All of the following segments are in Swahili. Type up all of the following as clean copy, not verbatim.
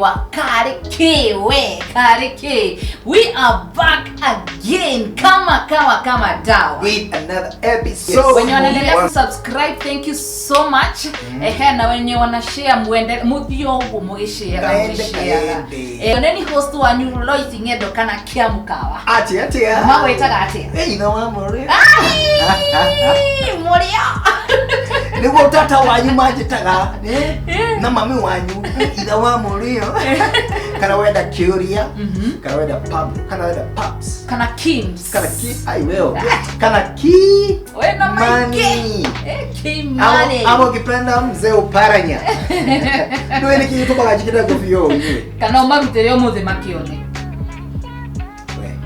wa Karĩ Kĩ we Karĩ Kĩ. We are back again kama kawa kama dawa. With another episode. Wenye wanaendelea kusubscribe, thank you so much. Ehe, na wenye wana share muende muthio uguo mugishare Kaende, mugishare. kaende. Eh, neni host wanyu Lois Ng'endo kana Kiamukawa. Atia atia. Magwĩtaga atĩa? Hey, no amore. Ai, mũrĩa. Niguo tata wanyu manjĩtaga na mami wanyu ithe wa mũrĩo kana wenda kĩũria, kana wenda pub, kana wenda paps, Kana Kims. kana ki ai weo kana ki We na maingĩ. money. Eh, Kimani. Ama ukipenda mzee uparanya. Ndio ile kitu kwa jikita kofio wewe. Kana ũmarutĩre ũmũthĩ makĩone. We.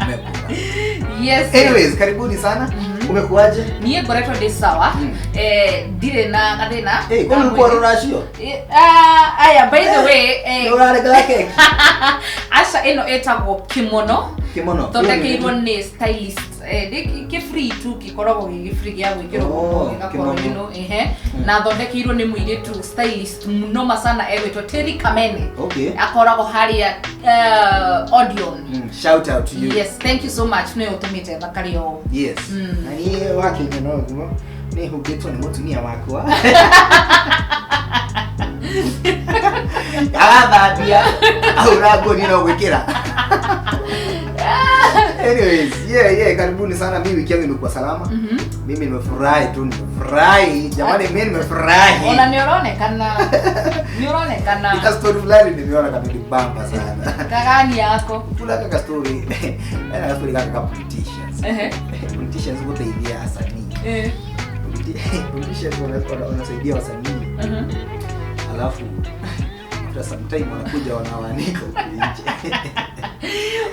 Umekula. Yes. Anyways, karibuni sana. Umekuaje? Niĩ ngoretwo ndĩ sawa. Eh, ndirĩ na gathĩna. Eh, kwani ulikuwa ruracio? Eh, ah, aya, by the way, Nĩ ũraregera keki? Aca ĩno ĩtagwo kimono. Kimono. Thondekeirwo nĩ stylist. Eh, nĩ kĩ free tu gĩkoragwo gĩ free gĩa gwĩkĩrwo Oh, guoko gĩgakorwo kimono. you know, ehe. Na thondekeirwo nĩ mũirĩtu stylist noma sana egwĩtwo Terry Kamene. Okay. Akoragwo harĩa Odeon. Shout out to you. Yes, thank you so much nĩ ũtũmĩte thakari ũũ. Yes. Na niĩ wakinya no ũguo nĩ hũngĩtwo nĩ mũtumia wakwa. Arathambia ahũra nguo niĩ no gwĩkĩra. Anyways, yeah, karibuni sana. Mimi wiki yangu imekuwa salama. Mimi nimefurahi tu, nimefurahi. Jamani, mimi nimefurahi. Ona nĩ ũronekana. Nĩ ũronekana. Ka story fulani nimeona kamenibamba sana. Kagani yako. Kuna kaka story, ena ka story kaka ka politicians. Ehe. Politicians guteithia wasanii. Eh. Politicians wanasaidia wasanii. Alafu after some time wanakuja wanawaanika huku nje.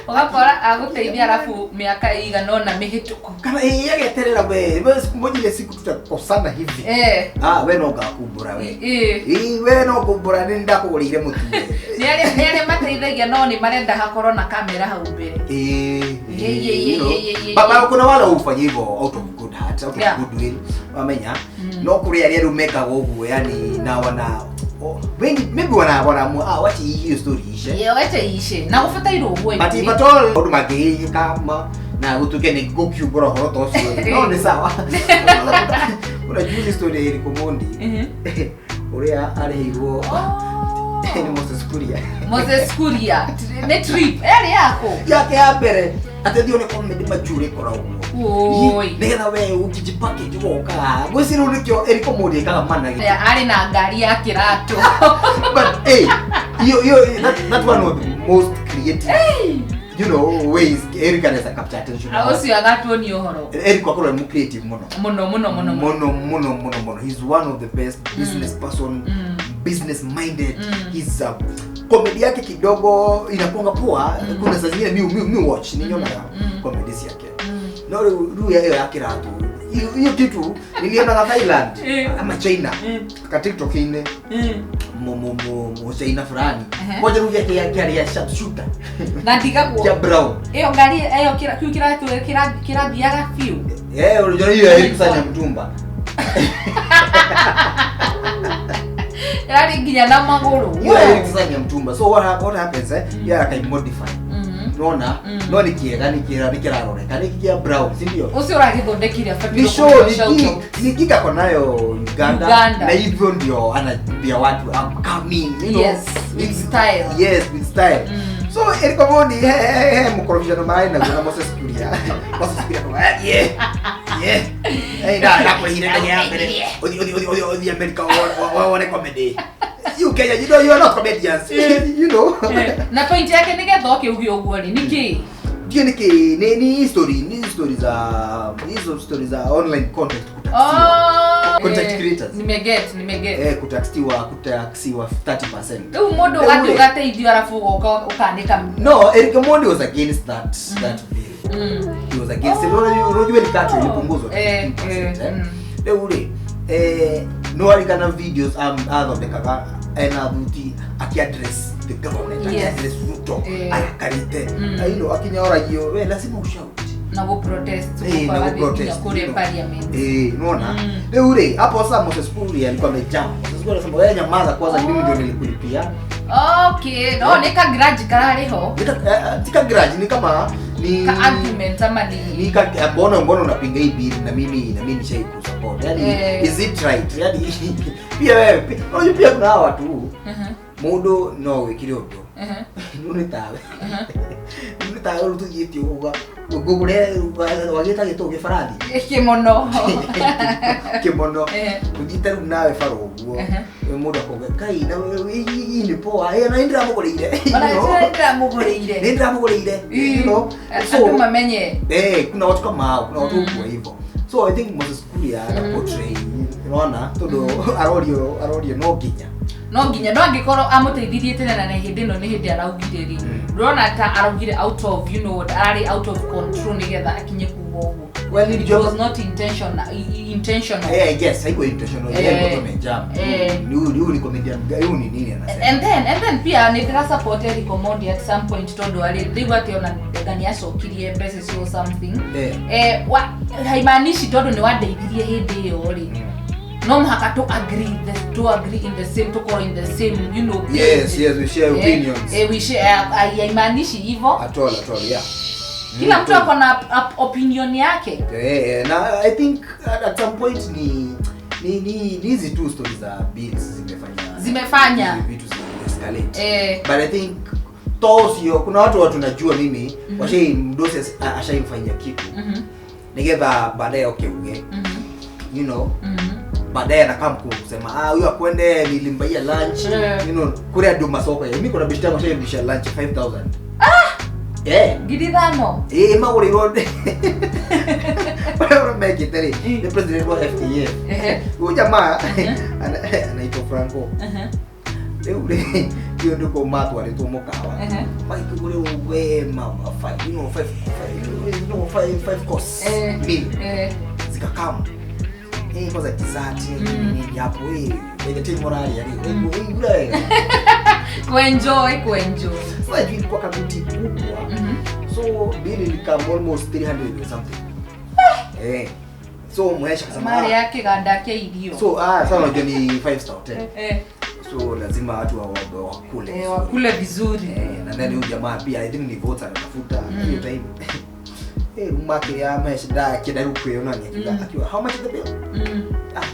Ũgakora agũteithia arabu mĩaka ĩigana ũna mĩhĩtũku. Kana yeye ageterera we, we siku moja ile siku tutakosana hivi. Eh. Ah, we no ngakumbura we. Eh. Ii we no kumbura ni ndakũgũrĩire mũtu. Nĩ arĩa mateithagia no nĩ marenda hakorwo na kamera hau mbere. Eh. Yeah, yeah, you know. yeah, yeah, yeah, But yeah. kuna wale hufanya hivyo out of good heart, out of Yeah. goodwill. Wamenya. No kũrĩ arĩa rĩu mekaga ũguo yani na wana wengi maybe wana wanaamua ah wacha hiyo story ishe. Ĩyo wete ishe. Na gũbatairwo ũguo But if ithuĩ. at all maũndũ mangĩgĩka ma na gũtuĩke nĩ gũkiumbũra ũhoro ta ũcio no nĩ sawa. Kuna juzi story ya Eric Omondi ũrĩa arĩhirwo Oh. nĩ Moses Kuria. Moses Kuria. Nĩ trip. Ĩrĩ yako. Yake ya mbere atĩ thiĩ one comedy majure ĩkoragwo. Oi. Nĩgetha we ũkĩjipackage ũgoka. Ngwĩciria rĩu nĩkĩo Eric Omondi ekaga mana gĩkĩ. Arĩ na ngari ya kĩratũ. But hey, you that one was the most creative, you know, ways Eric anaweza capture attention. Ũcio agatuonia ũhoro. Eric akorwo nĩ creative mũno. Mũno mũno mũno mũno. Mũno mũno mũno mũno. He's one of the best business person, business minded. He's a comedy yake kidogo inakuanga poa. Kuna saa zingine mi watch ninyonaga comedy yake. No rĩu rĩu ĩyo ya kĩratũ. Hiyo kitu nilionaga Thailand ama China. Ka TikTok-inĩ mu China fulani. Moja rĩu gĩake kĩarĩ ya sharpshooter. Na ndigagwo. Kĩa brown. Ĩyo ngari ĩyo kĩu kĩratũ kĩrathiaga biũ. Eh, unajua hiyo ya kusanya mtumba. Ĩrarĩ nginya na magũrũ. Hiyo ya kusanya mtumba. So what happens eh? Yeah, akai modify. Unaona? No ni kiega ni kira ni kiraroreka ni kia brown, si ndio? Ũcio ũragĩthondekire abatiĩ Ni show gũkorwo ni shout gig, out. ni gig ako nayo Uganda. Uganda. Na hivyo ndio anaambia watu I'm coming, you know. Yes, with style. Yes, with style. So Eric Omondi he he he mkorofishano maĩ na na Moses Kuria. Moses Kuria kwa yeah. Yeah. Hey, na na kwa hire ndege ya mbere. Othi othi othi othi othi America wone comedy. You Kenya, you know you are not comedians. You know. Na point yake nĩgetha oke uge ũguo rĩ, nĩkĩ? Ndio niki ni story, ni story za hizo story za online content kutaxiwa. Oh, Content creators. Nimeget, nimeget. Eh, kutaxiwa 30%. Rĩu mũndũ ũgathiĩ ũgateithio arabu ũgoka ũkanĩka. No, Eric Omondi was against that that bill. He was against it. Unajua ilikatwa ilipunguzwa 15%. Rĩu rĩ, no arikana videos athondekaga ena thuti akiaddress the government, akiaddress Ruto, arakarĩte. You know, akinyoragio we lazima ushout. Na go protest Eh, na gũkorwo go protest, nginya kũrĩa you know. parliament. Eh, unaona? Rĩu rĩ, hapo sasa Moses Kuria alikuwa amejam. Moses Moses Kuria anasema wewe nyamaza kwanza, mimi ndio nilikulipia. Okay, no nĩ ka grudge kararĩ ho. Tika grudge ni kama ni Ka argument ama ni ni ka mbona unapinga hii bill na mimi nishai kusupport. Yani is it right? Yani pia wewe unajua pia kuna hawa watu. Mundu no wikire undu. Nuni tawe. Nuni tawe rututhiĩtie uga ngũgũre wagĩta gĩtũ gĩbarathi. Kĩmono. Kĩmono. Ũthiĩte rĩu nawe bara ũguo. Mũndũ akauga kai na hii ni poa. Na nĩ ndĩramũgũrĩire. Ona nĩ ndĩramũgũrĩire. Nĩ ndĩramũgũrĩire. You know. So andũ mamenye. Kuna watu kama hao, kuna watu kwa hivyo. So I think Moses Kuria ana portray, unaona, tondu arorio no nginya. No nginya no angikorwo amuteithirie tene na hĩndĩ ĩno nĩ hĩndĩ araugire rĩ. Ndũrona ta araugire out of, you know, ararĩ out of control nĩgetha akinye kuga ũguo. Well, it was not intentional. I guess haikuwa intentional. Yeye alikuwa amejam. Ni huyu ni comedian, huyu ni nini anasema. And then pia ni ndĩra support Eric Omondi at some point tondu arĩ ndĩgua atĩ ona ngani acokirie mbeca cio something. Haimaanishi tondu nĩ wandeithirie hĩndĩ ĩyo rĩ. No mũhaka to agree in the same, to call in the same, you know. Yes, we share opinions. We share, haimaanishi hivyo. At all, yeah. Kila mtu ako na opinion yake. Na I think at some point ni hizi two stories za bills zimefanya vitu escalate. But I think tosio kuna watu tunajua mimi washai mdosi ashaimfanyia kitu. Nigetha baadaye okay uge. You know. Baadaye anakaa kusema huyu akwende nilimbaia lunch. You know, kule ndo masoko ya. Mimi kuna bishta yangu ashaimlisha lunch 5000. Ngiri 5. Magũrĩirwo ũrĩa mekĩte rĩ, nĩ president wa FKF. Huyu jamaa anaitwa Franco. Rĩu rĩ, hiyo ndiko matwarĩtwo mũkawa. Magĩkĩgũrĩrwo we ma five, you know, five course meal. Zikakam. Kwanza dessert nini hapo by the time morali yani wewe kuenjoy. Sasa ilikuwa kabuti kubwa. So bill ilikam almost 300 or something. So mwesha kasema mali yake ganda yake irio. So sasa unajua ni 5 star hotel. So lazima watu wakule. Wakule vizuri. Na then huyu jamaa pia I think ni voter anatafuta hiyo time. Umake ya mesha da kidaru kuiona ni akiwa how much is the bill?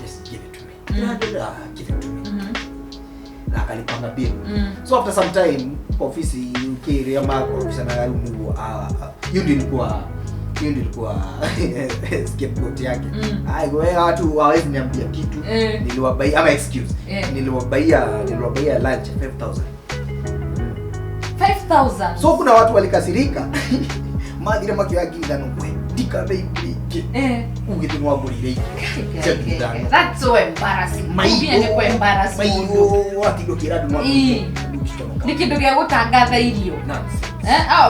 Just give it to me. 300, give it to me. Na akalipanga bill. So after some time ofisi ukiria mako ofisa na rumu hiyo ndio ilikuwa scapegoat yake. Wewe watu hawezi niambia kitu. Niliwabai ama excuse. Niliwabaia lunch 5000. 5000. So kuna watu walikasirika. Madira makiagi ndano kwe dika bei ugitinwa ngurire. That's so embarrassing. Pia ni kwa embarrassing. Maiyo watindo kiradu mwa. Ni kindu gĩa gũtangatha irio.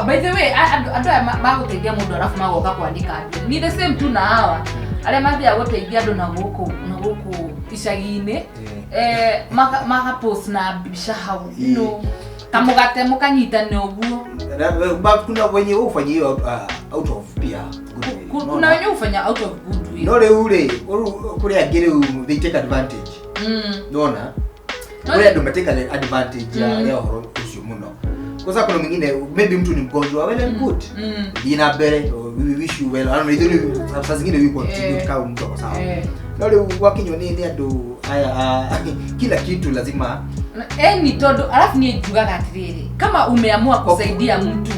By the way, andũ aya magũteithia mũndũ arabu magoka kwandĩka andũ. Ni the same tu na hawa. Arĩa mathiaga gũteithia andũ na gũkũ icagi-inĩ. Maka post na mbica hau. You know, kamugate mukanyitane ũguo. Kuna wenye hufanya hiyo out of pia goodwill. Kuna wenye hufanya out of goodwill. No rĩu rĩ, kũrĩ angĩ rĩu they take advantage. Unaona? Kũrĩ andũ mateka advantage ya ũhoro ũcio mũno. Kwa sababu kuna mwingine maybe mtu ni mgonjwa, well and good. Dina mbere, we wish you well. Ano ithuĩ saa zingine we contribute kama mtu ako sawa. No rĩu gwakinywo nĩ andũ aya kila kitu lazima ni tondu alafu ni njugaga atiriri kama umeamua kusaidia mtu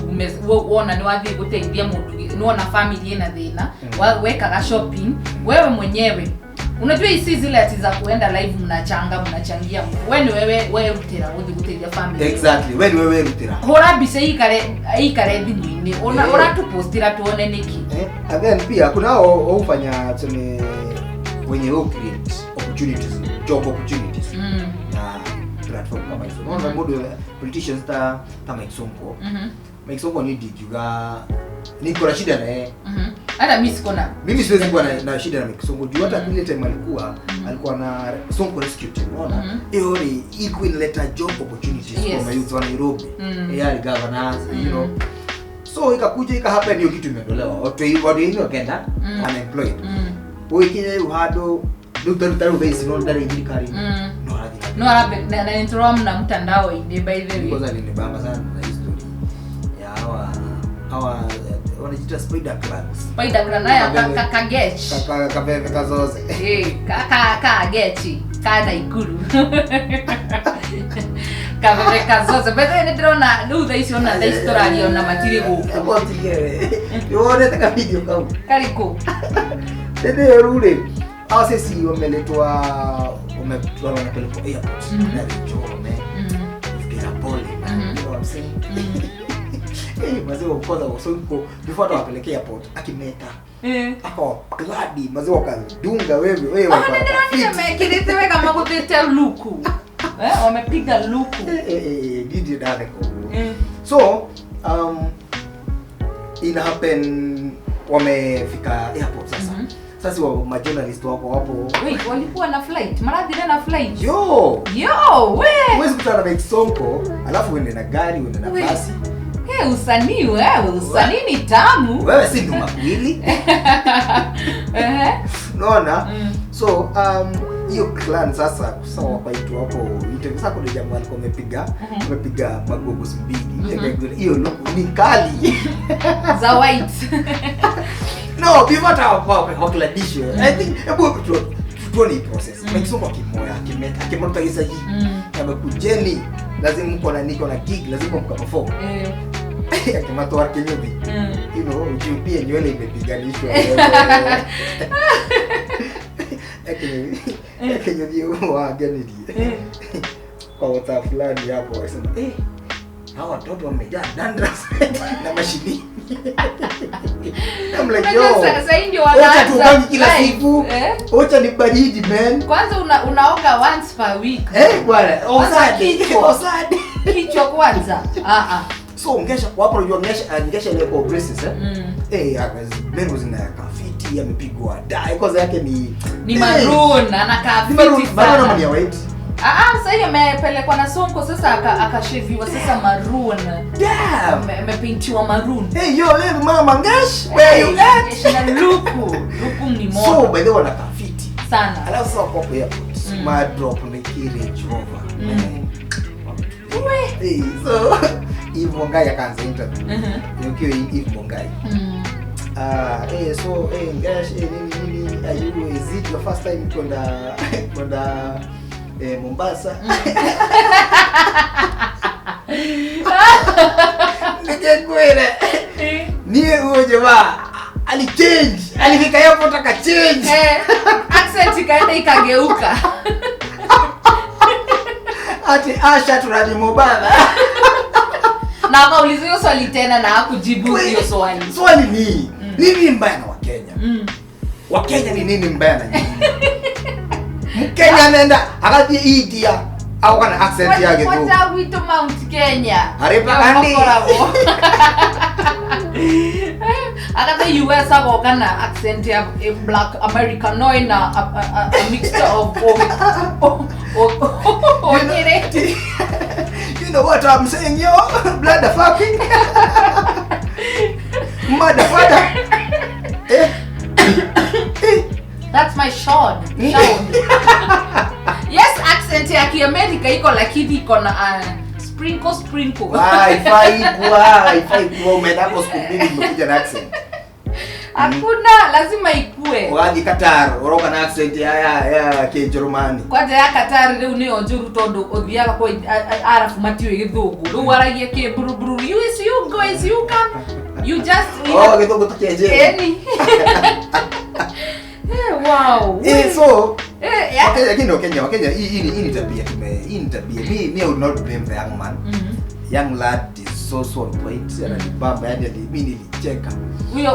wona ni wathie guteithia mundu niwona family ina thina wekaga shopping wewe mwenyewe unajua hizi zile ati za kuenda live mnachangia mtu wewe wewe rutira guthi guteithia family. Exactly, wewe rutira hora mbica ikare thimu-inĩ ũratupostira tuone niki. And then pia kuna hao hufanya tuseme wenye who create opportunities, job opportunities na platform kama hizo. Unaona mundu politicians ta Mike Sonko. Mike Sonko ni dijuga niko na shida na yeye. Hata mimi siko na. Mimi siwezi kuwa na shida na Mike Sonko juu hata kile time alikuwa na Sonko Rescue Team, unaona? Hiyo ni equal letter job opportunities kwa youth wa Nairobi. Yeye governors, you know. So ikakuja ika happen hiyo kitu imeondolewa. Watu wengi wakaenda unemployed. Wewe kile uhado ndio base no ndari thirikari. No No arambe na nĩtũramna mtandao-inĩ, by the way. Kwanza alinibamba sana na history ya hawa wanajiita spider clans. Spider clan aya kagech. Kaka kabebe kazoze. Eh, ka kagechi ka Naikuru. Kabebe kazoze. By the way, nĩndĩrona rĩu thaa ici, ona thaa ici tũraria ona matirĩ gũkũ. Botigere. Yone taka video kau. Karĩkũ? Tete rule. Hao sisi wameletwa, wanapelekwa airport. Na Range Rover, man. Fikira pole. You know what I'm saying? Eh, mazee kwanza Sonko before hata wapeleke airport akimeta. Akawa gladi, mazee wakadunga wewe wewe. Ona nĩndĩronire mekĩrĩte wega magũthĩte luku. Eh, wamepiga luku. Eh, didi ndatheka ũguo. So, ina happen wamefika airport sasa. Sasa wa ma journalist wako hapo. Wait, walikuwa na flight? Marathire na flight? Yo! Yo, we! Huwezi kutana na Mike Sonko, alafu uende na gari, uende na We. basi. Hey, usanii wewe, usanii ni tamu. Wewe si nduma kwili. Unaona? So, hiyo clan sasa sawa wakaitwa hapo interview. Sasa kuna jamaa alikuwa amepiga magogos mbili. Hiyo look ni kali. Za white. No, before hata wakladishwe. I think hebu tuone hii process. Mike Sonko akimoya, akimeta, akimota kisa hii. Amekujeni, lazima mko na niko na gig, lazima mka perform. Akimatoa kinyubi. You know, juu pia nywele imepiganishwa. Kinyubi wagenirie. Kwa WhatsApp fulani hapo akasema, hawa watoto wamejaa dandruff na mashini. I'm like, yo. Sasa hii ndio Ocha wanaanza tuogangi kila live. siku. Eh? Ocha ni baridi, man. Kwanza unaoga once per week. Eh, bwana, Kwanza osadi. kichwa. Osadi. Kichwa kwanza. Ah ah. So ngesha kwa hapo, unajua ngesha ile kwa braces, eh. Eh, meno zinakaa fiti, amepigwa dye. Kwanza yake ni Ni maroon, anakaa Ni maroon, fiti maroon ama sana. ni ya white? Ah ah, sasa hiyo amepelekwa na Sonko sasa akasheviwa sasa maroon. Damn. Amepaintiwa maroon. Hey yo, little mama Ngesh, where you at? Ngesh na luku. Luku ni So moto by the way wanakaa fiti. sana. Alafu sasa wako hapo airport. Ma drop ni Range Rover. Man. We. Hey, so Eve Mongai akaanza interview. Ukiwa Eve Mongai. Ah, so Ngesh, nini nini, are you is it your first time kwenda Mombasa? Nikekwele. Niye huyo jamaa alichange, alifika airport akachange. Eh, accent ikaenda ikageuka. Ati Asha tunani Mombasa. Na akauliza hiyo swali tena na hakujibu hiyo swali. Swali ni nini mbaya na Wakenya? Wakenya ni nini mbaya na nyinyi? Mkenya anaenda akathi India au kana accent ya Githungu. Wacha gwitũ Mount Kenya. Harĩ Bagandi. Makoragwo. Agathe US agoka na accent ya a black American, no ina a mixture of o Nyĩrĩ. You know what I'm saying, yo? Blood fucking. Motherfucker. Eh. Eh. That's my shod. Shod. Yes, accent ya Kiamerika iko, lakini iko na sprinkle sprinkle. Ah, haifai kuwa umeenda hapo siku mbili umekuja na accent. Hakuna, lazima ikue. Ũgathiĩ Qatar ũroka na accent ya Kĩnjerumani. Kwanja ya Qatar rĩu nĩyo njũru tondũ ũthiaga kwa arabu matiũĩ Gĩthũngũ, rĩu waragia kĩmburuburu. You is you go is you come, you just Oh, Gĩthũngũ tũkĩenjere. Eni. Eh, wow. Eh, so Eh, yeah. Wakenya, lakini Wakenya hii ni tabia hii ni tabia. Mi I would not blame the young man. Young lad is so so on point. Ananibamba, yani mimi nilicheka. Huyo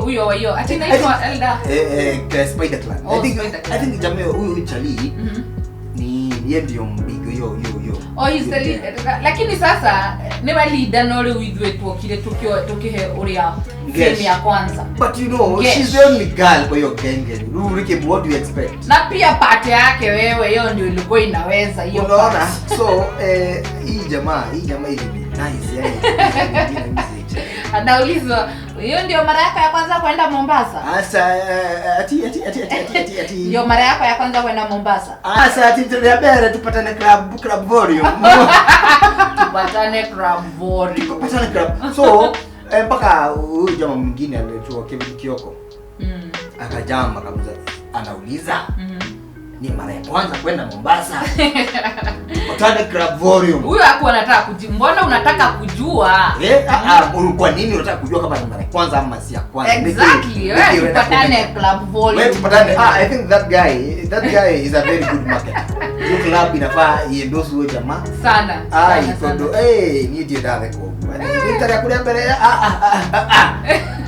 huyo ati naitwa Elda. Eh, Spider Clan. Oh, I think Spider Clan. I think jamaa huyu chali ni yeye ndio mbigo hiyo hiyo hiyo. Oh, he's the leader. Lakini sasa niwe leader, no rĩu ithuĩ tuokire tukihe ũrĩa Yes. film ya kwanza. But you know, Yes. she's the only girl kwa hiyo genge. Rurike, what do you expect? Na pia part yake wewe, hiyo ndio ilikuwa inaweza hiyo Unaona? part. So, hii jamaa ili ni nice yani. Nyingine mimi Anaulizwa Hiyo ndio mara yako ya kwanza kwenda Mombasa? Asa ati ati ati ati ati ati. Ndio mara yako ya kwanza kwenda Mombasa? Asa ati tuliambia tupatane club volume. Tupatane club volume. Tupatane club. So mpaka huyu jamaa mwingine anaitwa Kevin Kioko. Akajama kabisa anauliza. Ni mara ya kwanza kwenda Mombasa. Tupatane club volume. Huyo hakuwa anataka kujua. Mbona unataka kujua? Kwa nini unataka kujua kama ni mara ya kwanza ama si ya kwanza? Exactly. Wewe tupatane club volume. Wewe tupatane. I think that guy is a very good marketer. Hiyo club inafaa iendorse huyo jamaa. Sana. Ikodo. Ni ndio dada kwa. Nitaka kulia mbele.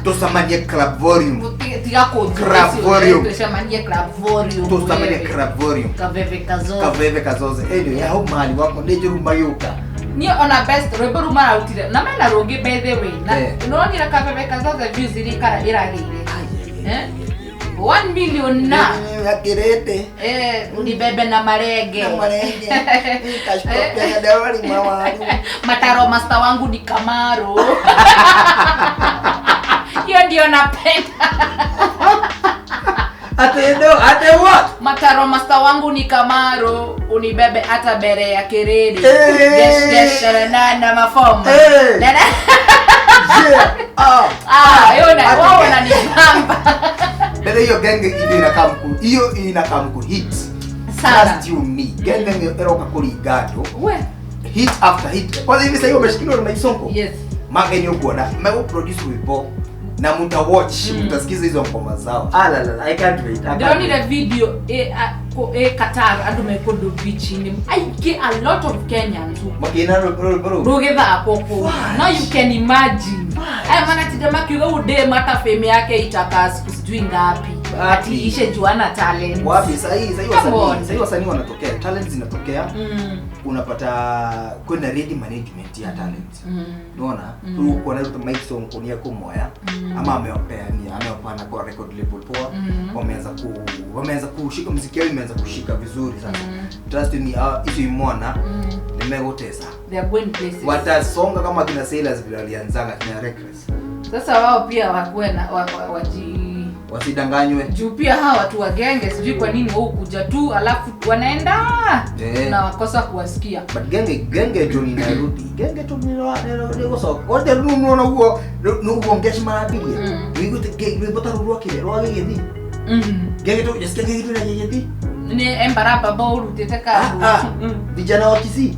Tusamanie club volume. Club volume. Tusamanie club volume. Tusamanie club volume. Kaveve kazoze. Kaveve kazoze. Anyway, I hope mahali wako ndeje rumayuka. Ni ona best rwimbo rumara utire. Na mena rugi by the way. Na unaonira kaveve kazoze views irikara iragire. 1 million na yakirete. Unibebe na marege. Na marege. Nikashukua dawari mawaru. Mataro master wangu ni Kamaru. Hiyo ndio napenda. Ate no, ate what? Mataro master wangu ni Kamaru, unibebe hata bere ya kerere. Gesh gesh na mafomu. Yeah. Hiyo na wao wananibamba. Bele hiyo genge ile inakamku. Hiyo inakamku hit. Sana. Trust you me. Genge eroka kuligado. We. Hit after hit. Kwanza hivi sasa hiyo umeshikiliwa na Maisonko. Yes. Mage ni kuona. Mego produce wipo. Na muta watch, mtasikiza hizo ngoma zao. La, I can't wait. Ndio ni video Qatar andu mekodo beach ni. I get a lot of Kenyans. Makina ro. Rugitha koko. Now you can imagine. Aya maana tidama kiuga ude mata fame yake itakaa siku sijui ngapi. Ati ishe juana talent. Wapi sahi wasanii wanatokea, talent zinatokea. Unapata kuna ready management ya talent. Unaona? Uko na Mike Sonko ni yako moya ama ameopana kwa record label poa. Wameanza kushika muziki yao imeanza kushika vizuri sasa. Trust me, hizo imona nimegotesa. They are going places. Watasonga kama kina Sailors vile walianzanga kina Reckless. Sasa wao pia wakuwe na wasidanganywe. Juu pia hawa watu wa genge sijui kwa nini wao kuja tu alafu wanaenda na wakosa kuwasikia. But genge tu ni Nairobi. Genge tu ni so. Wote unaona huo nuongeshi mara mbili. Wigute genge rwimbo rwa kile rwa genge. Genge tu jasikia genge tu na genge. Ni embaraba bo urutite ka. Vijana wa Kisii.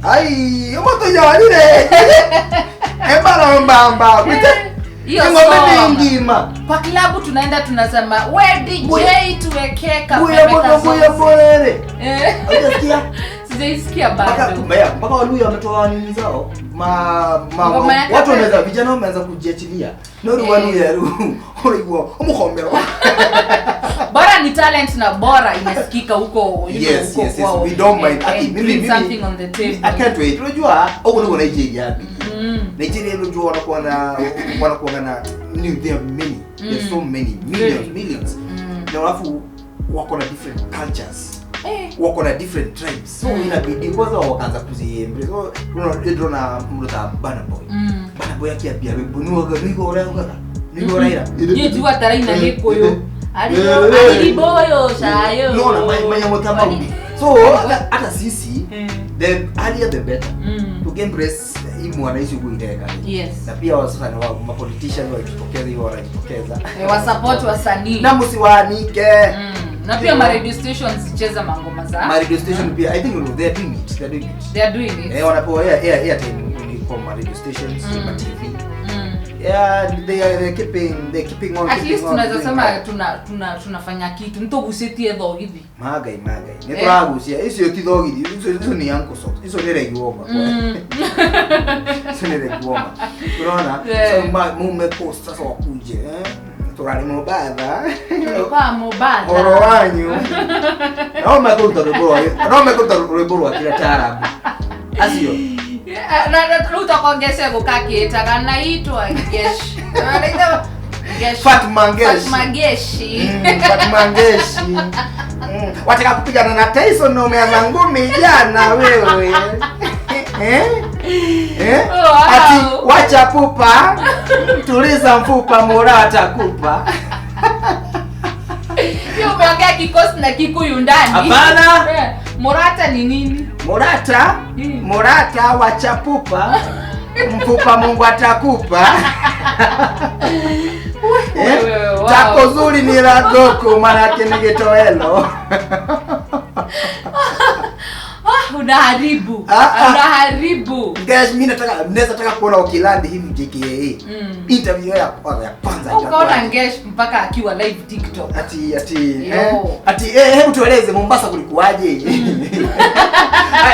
Ai, moto ya lile. Embaramba. Hiyo ngima. Kwa klabu tunaenda tunasema we DJ tuweke kaveve kazoze. Buya. Unasikia? Sijaisikia bado. Mpaka Waluya wametoa nini zao? Watu wameanza vijana wameanza kujiachilia. Nori Waluya uligwa umukhomero. Bora ni talent na bora imesikika huko. Yes, yes, yes. We don't mind. Ati mimi something on the table. I can't wait. Unajua huko niko Nigeria. Nigeria unajua wanakuwa na new there are many. There's so many millions. Na alafu wako na different cultures. Wako na different tribes. So inabidi kwanza wakaanza kuziembrace. So unaona na mlota Burna Boy. Burna Boy akiambia wewe niko ora niko raira. Ni jua taraina gikuyu. Aliriboyo shayo. No na manya mtamba. So hata sisi the earlier the better. To embrace imwana hizo kuiteka. Yes. Na pia wasanii wa ma politicians wakitokeza hiyo wanajitokeza. Wa support wasanii. Na msiwaanike. Na pia ma radio stations zicheza mangoma za. Ma radio station pia I think they are doing it. They are doing it. They are doing it. Wanapewa airtime kwa ma radio stations, ma TV. Yeah, they keeping on. At least tunaweza sema tunafanya kitu. Mtogusetie thogithi. Magai. Ni turagucia. Icio ti thogithi. Icio ni ankle socks. Icio ni leg warmer. Icio ni leg warmer. Unaona? So mume post sasa wakuje, Turari Mombasa. Tulikuwa Mombasa. Oro wanyu. No mekuruta rwimbo rwa kila taarabu. Acio. Na ruta kongese gukakitaga naitwa Gesh. Gesh. Fatma Gesh. Fatma Geshi. Fatma Geshi. Wataka kupigana na Tyson na umeanza ngumi jana wewe. Eh? Wow. Ati wacha pupa, tuliza mfupa murata kupa. Hiyo umeongea Kikosi na Kikuyu ndani. Hapana. Murata ni nini? Murata, murata wacha pupa, mfupa Mungu atakupa. Wow. Tako zuri ni la goko manake ni gitoelo. Unaharibu. Unaharibu. Guys, mimi nataka naweza taka kuona ukilandi hivi JKA. Interview ya kwanza kwanza. Ukaona Ngesh mpaka akiwa live TikTok. Ati ati ati hebu tueleze Mombasa kulikuwaje?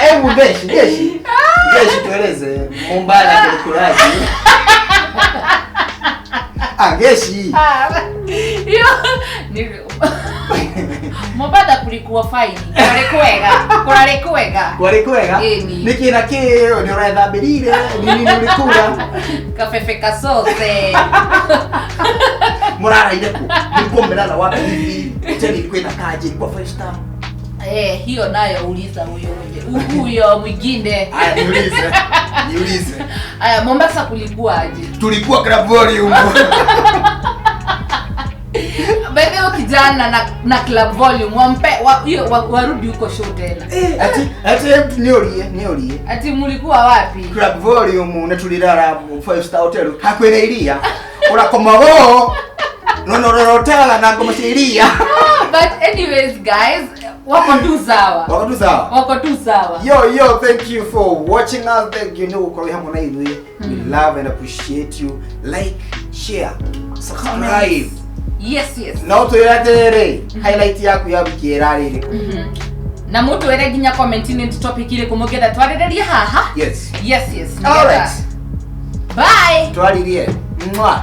Hebu Ngesh. Ngesh tueleze Mombasa kulikuwaje? Ngeshi. Hiyo ni Mombasa kulikuwa fine. Kurarĩ kwega. Kwarĩ kwega? Nĩkĩ na kĩ nĩ ũrethambĩrire? Nĩ nini ũrĩkura? Kafefe kasose. Mũraraire kũ? Mlikuwa mmelala wapi hivi? Hoteli ilikuwa inakaaje? Ilikuwa five star? Hiyo nayo uliza huyo mwenye. Huyo mwingine. Aya, niulize. Aya, Mombasa kulikuwa aje? Tulikuwa Club Volume. Bebe kijana na Club Volume wampe warudi huko show tena. Ati niorie. Ati mlikuwa wapi? Club Volume na tulilala 5 star hotel. Hakwene iria. Urakomago. No rotela na ngoma iria. But anyways guys, wako tu sawa. Wako tu sawa. Yo, thank you for watching us. Thank you. No, kwa hamwe na ithuĩ. We love and appreciate you. Like, share, subscribe. Yes. No twĩre highlight yaku ya wiki ĩrarĩ ĩrĩkũ? Na mũtwĩre nginya comment inĩ topic ĩrĩkũ mũngĩenda twarĩrĩrie haha. Yes. Yes. All right. Bye. Twaririe. Mwah.